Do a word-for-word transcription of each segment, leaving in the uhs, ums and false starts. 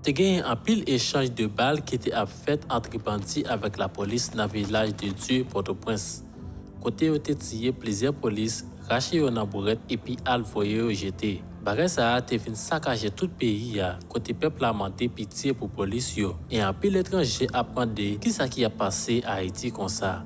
Te genyen anpil echanj de bal ki te ap fèt ant bandi avèk lapolis nan Vilaj de Dye, Pòtoprens, kote yo te tiye plizyè polis, rache yo nan bourèt epi al voye yo jete. Bagay sa a te vin sakaje tout peyi a, kote pèp la mande pitye pou polis yo, e anpil etranje ap mande kisa ki ap pase Ayiti konsa.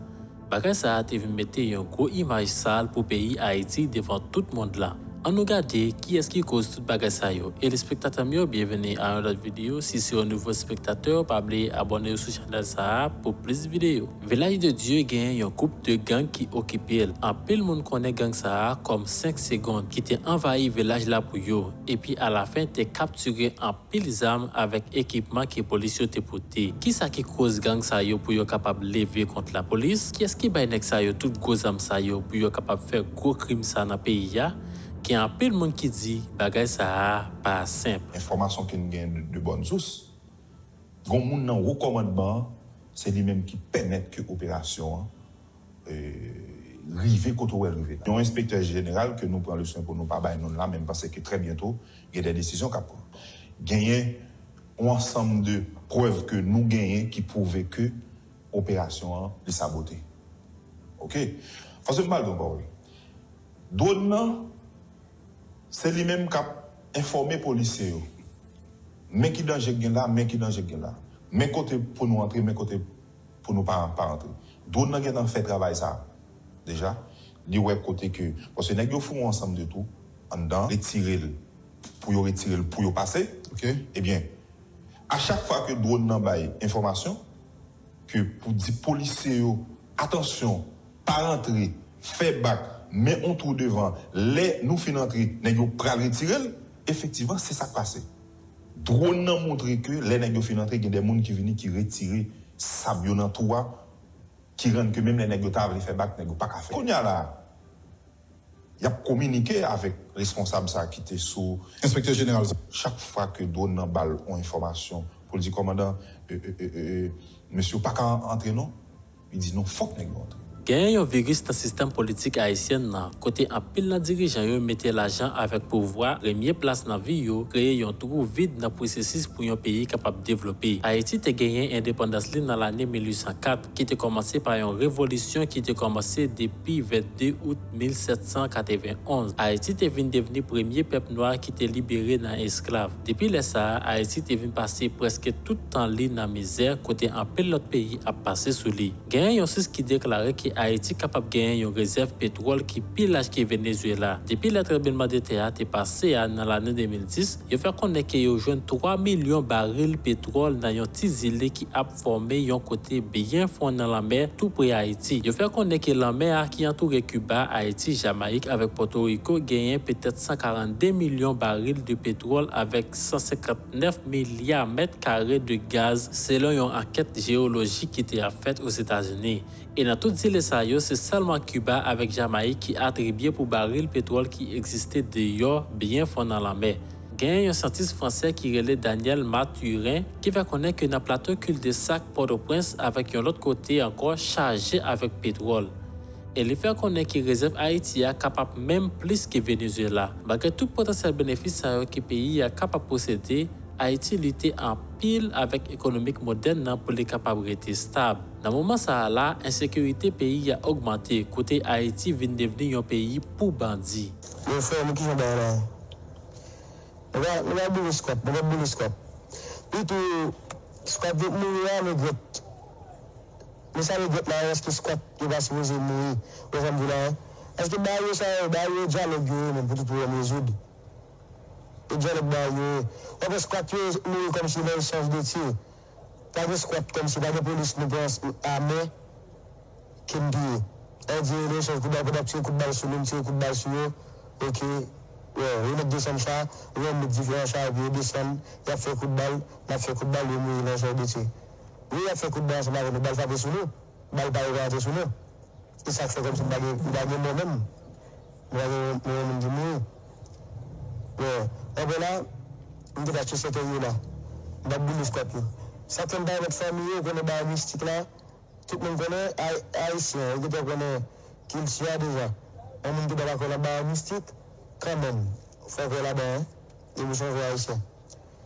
Bagay sa a te vin mete yon gwo imaj sal pou peyi Ayiti devan tout mond la. Ann nou gade kiyès ki koz tout bagay sa yo. E lespektatè m yo, byenveni a yon lòt videyo. Si se yon nouvo espektatè, pa bliye abòne w sou chanèl sa a pou plis videyo. Vilaj de Dye genyen yon gwoup de gang ki okipe l. Anpil moun konnen gang sa a kòm senk Segonn, ki te anvayi vilaj la pou yo, epi alafen te kaptire anpil zam avèk ekipman ke polis yo te pote. Kisa ki koz gang sa yo pou yo kapab leve kont lapolis? Kiyès ki bay nèg sa yo tout gwo zam sa yo pou yo kapab fè gwo krim sa nan peyi a? Gen anpil moun ki di bagay sa a pa senp. Enfòmasyon ke n gen de, de bòn sous, gon moun nan wo kòmandman an, se li menm ki pèmèt ke operasyon an rive kote w wè l rive la. Yon enspektè jeneral ke nou pran leswen pou nou pa bay non l la, men m panse ke trè byento, gen de desizyon k ap pran. Genyen yon ansanm de prèv ke nou genyen ki pwouve ke operasyon an, li sabote. Oke? Paske m pral di yon pawòl. Dwòn nan, se li menm k ap enfòme polisye yo. Men ki danje k gen la, men ki danje k gen la. Men kote pou nou antre, men kote pou nou pa, pa antre. Dwòn nan gentan fè travay sa a deja. Li wè kote ke, paske nèg yo fè yon ansanm de tou anndan, retire l, pou yo retire l, pou yo pase. Ebyen, a chak fwa ke dwòn nan bay enfòmasyon, ke pou di polisye yo, atansyon, pa rantre, fè bak, men on twou devan, lè nou fin antre, nèg yo pral retire l, efektivman, se sa k pase. Dwòn nan montre ke lè nèg yo fin antre, gen de moun ki vini ki retire sab yo nan twou a, ki rann ke menm lè nèg yo ta vle fè bak, nèg yo pa ka fè. Kounye a la, y ap kominike avèk responsab sa ki te sou. Enspektè jeneral sa. Chak fwa ke dwòn nan ba l yon enfòmasyon pou l di kòmandan, e, e, e, e, e, mesye yo pa ka antre non, li di non, fòk nèg yo antre. Genyen yon viris nan sistèm politik ayisyen nan, kote anpil nan dirijan yo mete lajan avèk pouvwa premye plas nan vi yo, kreye yon twou vid nan pwosesis pou yon peyi kapab devlope. Ayiti te genyen endepandans li nan lane mil uit san kat, ki te kòmanse pa yon revolisyon ki te kòmanse depi vennde out mil sèt san katreven onz. Ayiti te vin devni premye pèp nwa ki te libere nan esklav. Depi lè sa a, Ayiti te vin pase prèske tout tan li nan mizè, kote anpil lòt peyi ap pase sou li. Genyen yon sis ki deklare ke Ayiti kapab genyen yon rezèv petwòl ki pi laj ke Venezuela. Depi lè tranblemanntè a te pase a nan lane de mil dis, yo fè konnen ke yo jwenn twa milyon baril petwòl nan yon ti zile ki ap fòme yon kote byen fon nan lanmè tou pre Ayiti. Yo fè konnen ke lanmè a ki antoure Kiba, Ayiti, Jamayik avèk Pòtoriko genyen petèt san karannde milyon baril de petwòl avèk san senkant nèf milya mèt kare de gaz, selon yon ankèt jeyolojik ki te ap fèt Ozetazini. E nan tout zile sa yo, se sèlman Kiba avèk Jamayik ki atribye pou baril petwòl ki egziste deyò byen fon nan lanmè. Genyen yon syantis fransè ki rele Daniel Mathurin ki fè konnen ke nan plato Cul-de-Sac Pòtoprens avèk yon lòt kote ankò chaje avèk petwòl. E li fè konnen ke rezèv Ayiti a kapab menm plis ke Venezuela. Malgre tout potansyèl benefis sa yo ke peyi a kapab posede, Ayiti lite anpil avèk ekonomik modèn nan pou li kapab rete stab. Nan moman sa a la, ensekirite peyi a ogmante, kote Ayiti vin devni yon peyi pou bandi. Yo frè m, kijan bagay la ye? Nou pa, nou pa boule skwat, nou pa boule skwat. Pitou, skwat yo mouri a, nou gwèt. Men sa nou gwèt la, èske skwat yo pa sipoze mouri? Ou konprann m di la, èske bagay yo sa yo, bagay yo dyalòg yo ye menm pou tout pwoblèm rezoud? E dyalòg bagay yo ye. W ap wè skwat yo mouri kòmsi nan echanj de tir. Pa gen skwat kòmsi, pa gen polis nou pran a men. Ke m touye. Sa vle di, yo nan echanj kout bal, pandan w ap tire kout bal sou nou, m tire kout bal sou yo. Oke. Yo, yo mèt desann cha, yo mèt diferan cha, epi yo desann, y ap fè kout bal, n ap fè kout bal, yo mouri nan echanj de tir. Wi, y ap fè kout bal ansanm avè nou, bal frape sou nou, bal pa yo pa rantre sou nou. E sa k fè kòmsi m pa gen, m pa gen mò menm. M pa gen mò moun ki mouri. Yo, anpè la, m te achte sèkèy yo la. M t ap boule skwat yo. Sa ke m pa remèt fanmi yo, konnen bagay mistik la, Tout moun konnen, ay, ayisyen, yo gentan konnen kilti a deja. Yon moun ki pa dakò nan bagay mistik, kanmenm, fò w kwè ladan, wi, depi w se yon vrè ayisyen.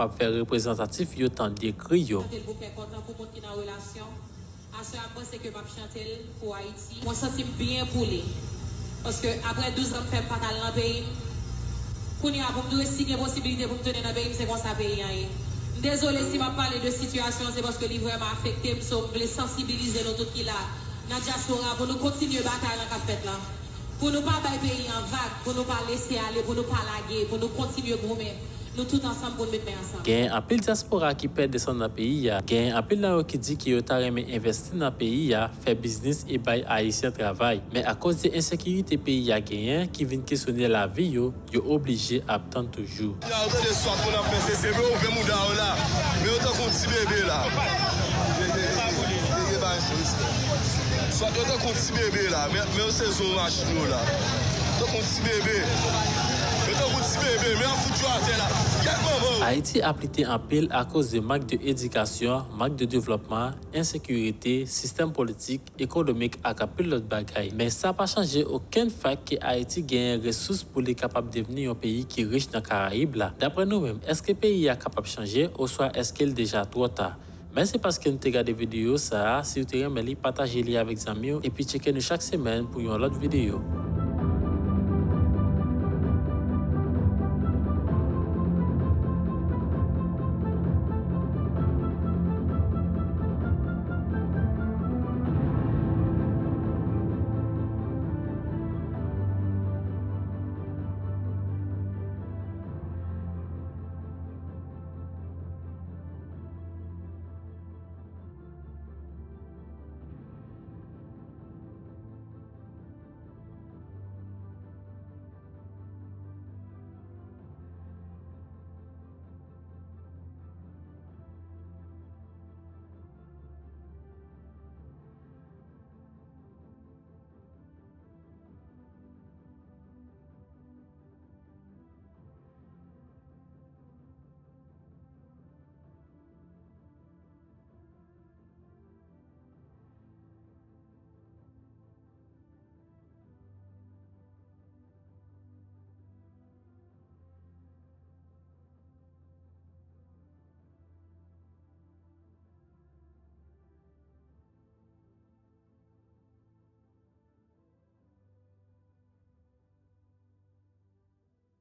kapab fè reprezantatif yo tande kri yo. Chante l pou kè kontan, pou moun ki nan relasyon. Aswè a, m panse ke m ap chante l pou Ayiti. Mwen santi m byen pou li. Paske apre douz an m fè m pa t al nan peyi m, kounye a pou m dwe si gen posibilite pou m tounen nan peyi m, se konsa peyi an ye. M dezole si m ap pale de sitiyasyon an, se paske li vrèman afekte m, so m vle sansibilize nou tout ki la nan dyaspora pou nou kontinye batay lan k ap fèt la. Pou nou pa bay peyi an vag, pou nou pa lese ale, pou nou pa lage, pou nou kontinye goumen. Nou tout ansanm pou n met men ansanm. Genyen anpil dyaspora ki pè desann nan peyi a. Genyen anpil nan yo ki di ke yo ta renmen envèsti nan peyi a, fè biznis e bay Ayisyen travay. Men akoz de ensekirite peyi a genyen ki vin kesyone lavi yo, yo oblije ap tann toujou. Yo tande swat moun ap fè se se vre ouvè mouda yo la. Men yo tankou ti bebe la. Swat yo tankou ti bebe la. Men yo sezi yon machin yo la. Tankou ti bebe. Yo tankou ti bebe. Men ap fout yo atè la. Kèt manman yo. Ayiti ap lite anpil akoz de mank de edikasyon, mank de devlòpman, ensekirite, sistèm politik, ekonomik ak anpil lòt bagay. Men sa pa chanje okenn fak ke Ayiti genyen resous pou li kapab devni yon peyi ki rich nan Karayib la. Daprè nou menm, èske peyi a kapab chanje oswa èske l deja twò ta? Mèsi paske nou te gade videyo sa a. Si w te renmen li, pataje li avèk zanmi w epi tcheke nou chak semèn pou yon lòt videyo.